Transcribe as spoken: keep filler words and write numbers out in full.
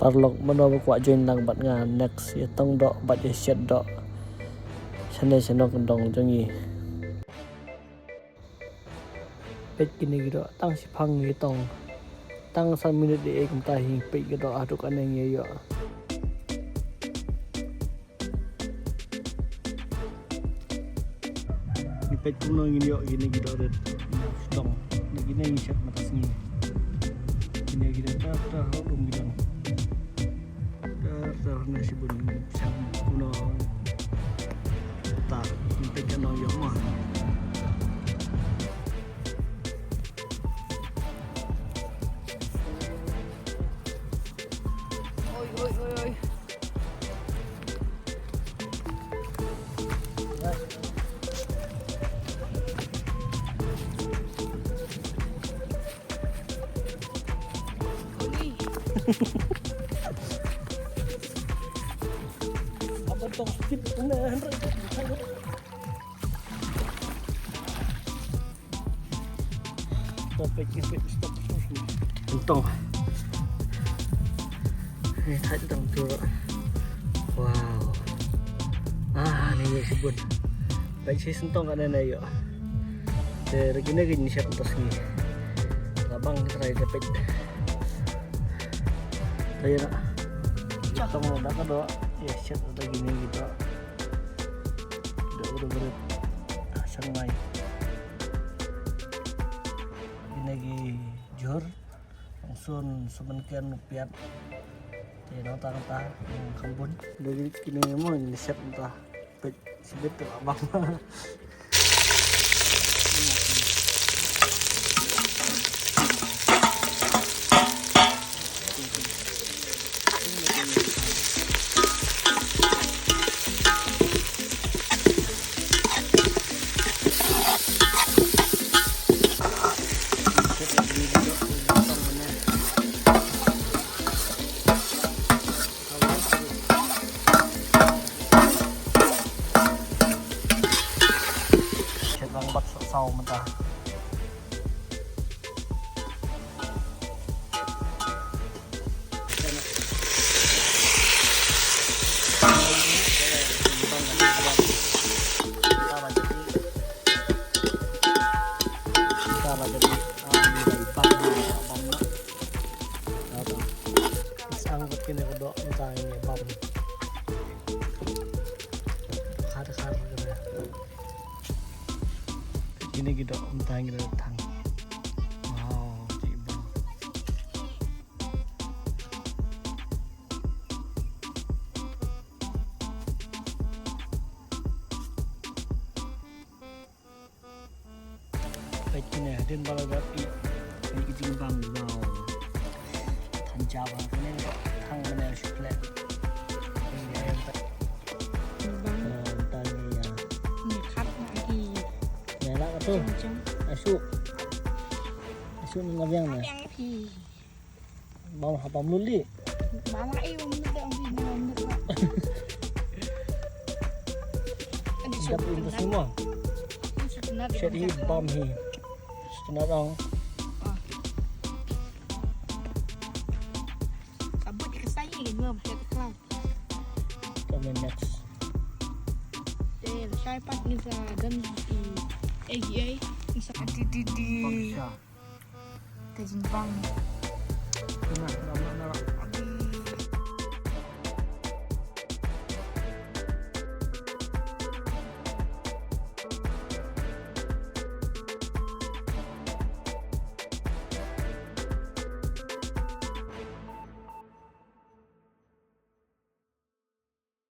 Paralok, mano ba kwah join lang bad nga next, ïa tong doh bad ïa shet doh. Shane shano ka dong jong ngi. Peit kine ki doh, tang shiphang ngi tong. Tang san minit dei kumta hi, peit ki doh haduh kane ngi ïoh. Ngi peit kumno ngin ïoh kine ki doh rit. Sdang. Kine ki shet mynta sngi. Kine ki doh tar tar ha dum ki doh. Tar tar na shibun shet kumno. Ta, ngi peit kumno ïoh ma. Oi, oi, oi, oi. Apa tong skip na. Stop, peit, peit, stop, stop, stop. Untong. Ni thait tang tu. Wow. Ah, ni ïa shibun. Peit shi sentong kane na ïoh. Te lagi ni gin shet utas ni. Labang trai te peit. Te ïa na. Tong da ka doh. Ïa shet lagi ni kita. Doh udah berit. Ah, sang mai. Kine ki jhur, nongsun, sumnken, u piat. Te nangta nangta, nang khambun. Dei kine mo, kine shet nangta. Peit, sibit tu abang. Shet lang bat saw mynta. Sang kine ka doh mynta ngi bam. Khar khar kine. Kine ki doh mynta ngi la thang. Wow, ki bam. Peit kine hadien ba la dap ïa ki jingbam, wow. Than jam ha kane, thang mane shu khleh. Bang. Oh, tang ïa. Ni khat na ki. Ïa la ka tu. Jam, jam. Asu. Asu ni ngabiang na. Ngabiang phi. Bam ha bam luli. Bam ai bam nut bam hi bam nut. Dap in tu semua. Shet hi bam hi. Setengah dong. Kabut ke saya ni bam shet klau. Kami next. Eh, shai pat ni sa dan di. Eh, eh, ni sa di di di. Bangsa. Ka jingbang. Kena,